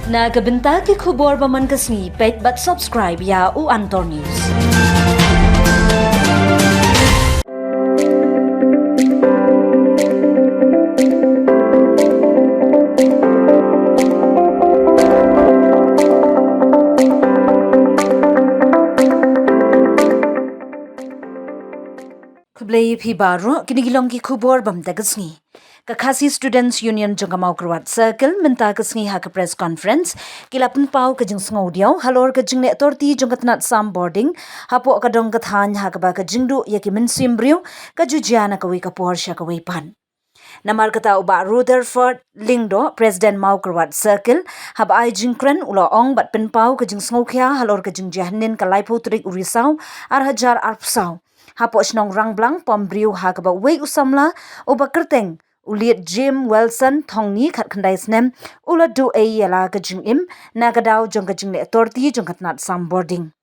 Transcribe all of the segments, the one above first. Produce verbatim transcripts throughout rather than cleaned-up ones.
Na ka bynta ki khubor ba man ka sngi, peit bad subscribe ïa U Antor News. Khublei phi baroh, kine ki long ki khubor bym da ka sngi. Ka Khasi Students Union jong ka Mawkyrwat Circle mynta ka sngi ha ka press conference ki la pynpaw ka jingsngewdiaw halor ka jingleh torti jong ka tnat sam bording hapoh ka dong ka thaiñ, ha kaba ka jingduh ïa ki mynsiem briew ka ju jia na kawei ka por sha kawei pat. Namar kata u Bah Rutherford Lyngdoh, President Mawkyrwat Circle, haba ai jingkren u la ong bad pynpaw ka jingsngewkhia halor ka jingjia hynnin ka laiphew tarik u Risaw ar hajar arphew saw. Hapoh shnong Rangblang Pambriew, ha kaba uwei u samla uba kyrteng u Liet Jim Wilson Thongni khatkhyndai snem u la duh ei ïa la ka jingim na ka daw jong ka jingleh torti jong ka tnat sam bording.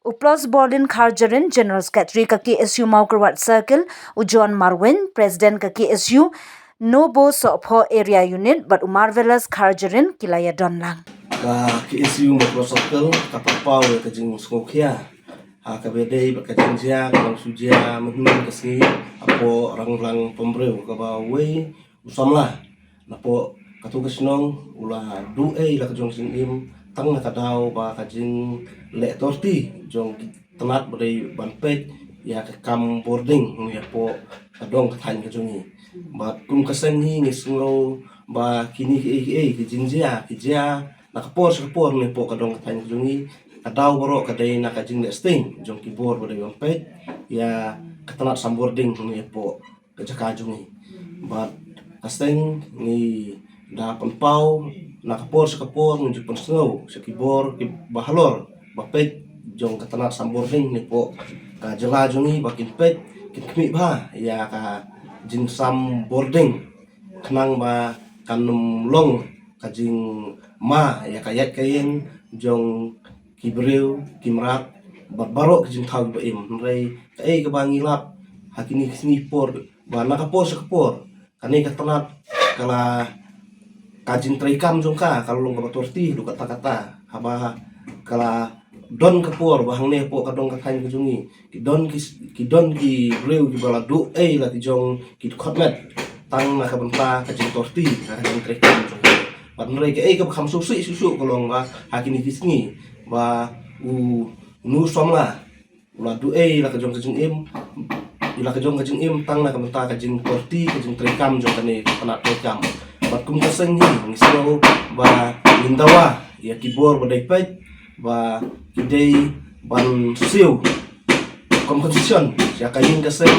U Plus Borlin Kharjarin, General Secretary ka K S U Mawkyrwat Circle, u John Marwein, President ka K S U Nobo Sohphoh Area Unit, bad u Marvelous Kharjarin ki la ïadon lang. Ka K S U Mawkyrwat Circle ka pynpaw ïa ka jingsngewkhia ha kaba dei bad ka jingjia kaba shu jia mynhynnin ka sngi hapoh Rangblang Pambriew, kaba uwei u samla napoh kato ka shnong u la duh ei ïa la ka jong ka jingim tang na ka daw ba ka jingleh torti jong ki tnat ba dei ban peit ïa ka kam bording hapoh ka dong ka thaiñ ka jong ngi. Bad kum ka seng ngi, ngi sngew ba kine kiei kiei ki jingjia ki jia na ka por sha ka por hapoh ka dong ka thaiñ ka jong ngi, ka daw baroh ka dei na ka jingleh sting jong ki bor ba dei ban peit ïa ka tnat sam bording hapoh ka jaka jong ngi. Bad ka seng ngi da pynpaw na ka por sha ka por, ngi ju pynsngew sha ki bor kiba halor ba peit jong ka tnat sam bording hapoh ka jylla jong ngi ba kin peit, kin khmih bha ïa ka jingsam bording, khnang ba kan ym long ka jingma ïa ka ïaid ka ïeng jong ki briew, ki mrad bad baroh ki jingthaw kiba im. Hynrei kaei kaba ngi lap ha kine ki sngi por, ba na ka por sha ka por kane ka tnat ka la, ka jingtreikam jong ka ka la long kaba torti haduh katta katta, haba ka la don ka por ba hangne hapoh ka dong ka thaiñ ka jong ngi ki don ki, ki don ki briew kiba la duh ei la ki jong ki dkhot met tang na ka bynta ka jingtorti, ka jingtreikam jong ka. Bad hynrei kaei kaba kham sngewsih shuh shuh ka long ba ha kine ki sngi ba u nu samla u la duh ei la ka jong ka jingim, la ka jong ka jingim tang na ka bynta ka jingtorti, ka jingtreikam jong kane ka tnat treikam. Bad kum ka seng ngi, ngi sngew ba ngin dawa ïa ki bor ba dei peit ba ki dei ban siew compensation ïa ka ïing ka sem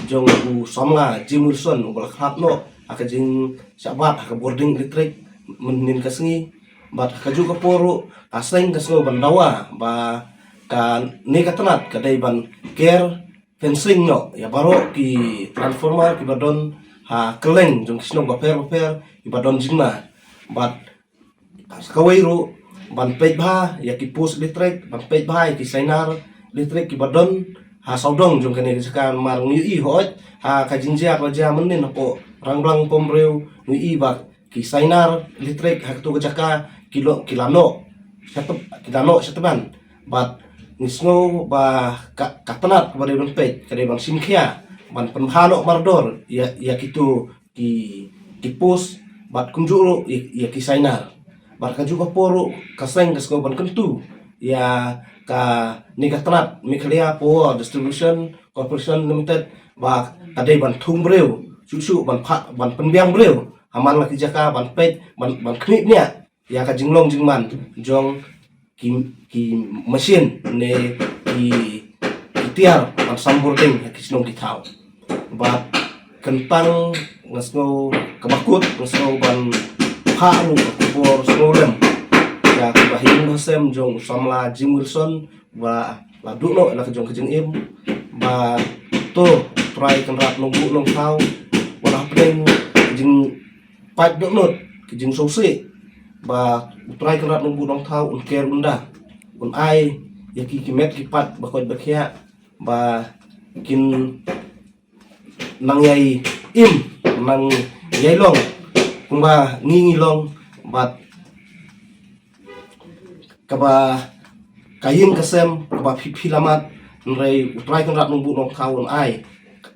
jong u samla Jim Wilson uba la khlad noh ha ka jingshah bat ha ka bording elektrik mynhynnin ka sngi. Bad ha kajuh ka por ruh ka seng ka sngew ban dawa ba kane ka tnat ka dei ban ker fencing noh ïa baroh ki transformer kiba don ha kylleng jong ki shnong bapher bapher kiba don jingma. Bad kawei ruh ban peit bha ïa ki post elektrik, ban peit bha ïa ki sainar elektrik kiba don ha sawdong jong kane ka jaka, namar ngi ïohi hooid ha ka jingjia kaba jia mynhynnin hapoh Rangblang Pambriew, ngi ïohi ba ki sainar elektrik ha kato ka jaka ki lo, ki la noh sha teb-, ki la noh sha tban. Bad ngi sngew ba ka, ka tnat kaba dei ban peit ka dei ban shim khia ban pynbha noh mardor ïa, ïa kito ki, ki post bad kumjuh ruh ïa, ïa ki sainar. Bad kajuh ka por ruh ka seng ka sngew ban kyntu ïa kane ka tnat Meghalaya Power Distribution Corporation Limited ba ka dei ban thung briew shuh shuh, ban pha, ban pynbiang briew ha man la ki jaka ban peit, ban, ban khmih bniah ïa ka jinglong jingman jong ki, ki machine ne ki, ki tiar ban sam bording ha ki shnong ki thaw. Bad kyntang nga sngew kaba kut, nga sngew ban phah ruh ka khubor sngewlem ïa kiba ha ïing ha sem jong u samla Jim Wilson ba la duh noh la ka jong ka jingim, ba to Trai Kynrad Nongbuh Nongthaw wat hapdeng ka jingpait dohnud, ka jingsngewsih, ba u Trai Kynrad Nongbuh Nongthaw un ker un da, un ai ïa ki, ki met ki pat ba koit ba khiah ba kin nang ïai im, nang ïai long kumba ngi ngi long. Bad kaba ka ïing ka sem kaba phi phi la mad, hynrei U Trai Kynrad Nongbuh Nongthaw un ai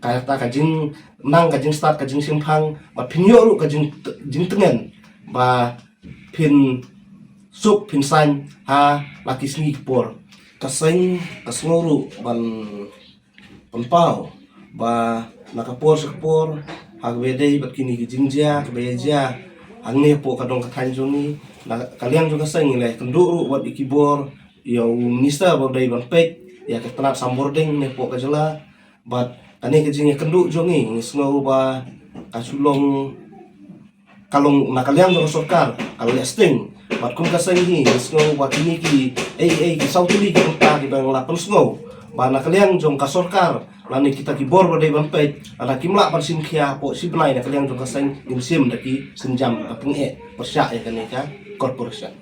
kata ka jingnang, ka jingstad, ka jingshemphang, bad phin ïoh ruh ka jing jingtngen ba phin suk phin saiñ ha la ki sngi ki por. Ka seng ka sngew ruh ban pynpaw ba na ka por sha ka por, ha kaba ïadei bad kine ki jingjia kaba ïa jia hangne hapoh ka dong ka thaiñ jong ngi, na ka liang jong ka seng ngi la ïakynduh ruh bad ïa ki bor, ïa u minister ba dei ban peit ïa ka tnat sambording ne hapoh ka jylla. Bad kane ka jingïakynduh jong ngi, ngi sngew ba ka shu long ka long na ka liang jong ka sorkar ka la leh sting. Bad kum ka seng hi ngi sngew ba kine ki ei ei ki saw tylli ki bynta kiba ngi la pynsngew ba na ka liang jong ka sorkar lane kita ki bor ba dei ban peit, lada kim lah ban shim khia hapoh shi bnai, na ka liang jong ka seng ngin shim da ki sienjam ka pung eh pyrshah ïa kane ka corporation.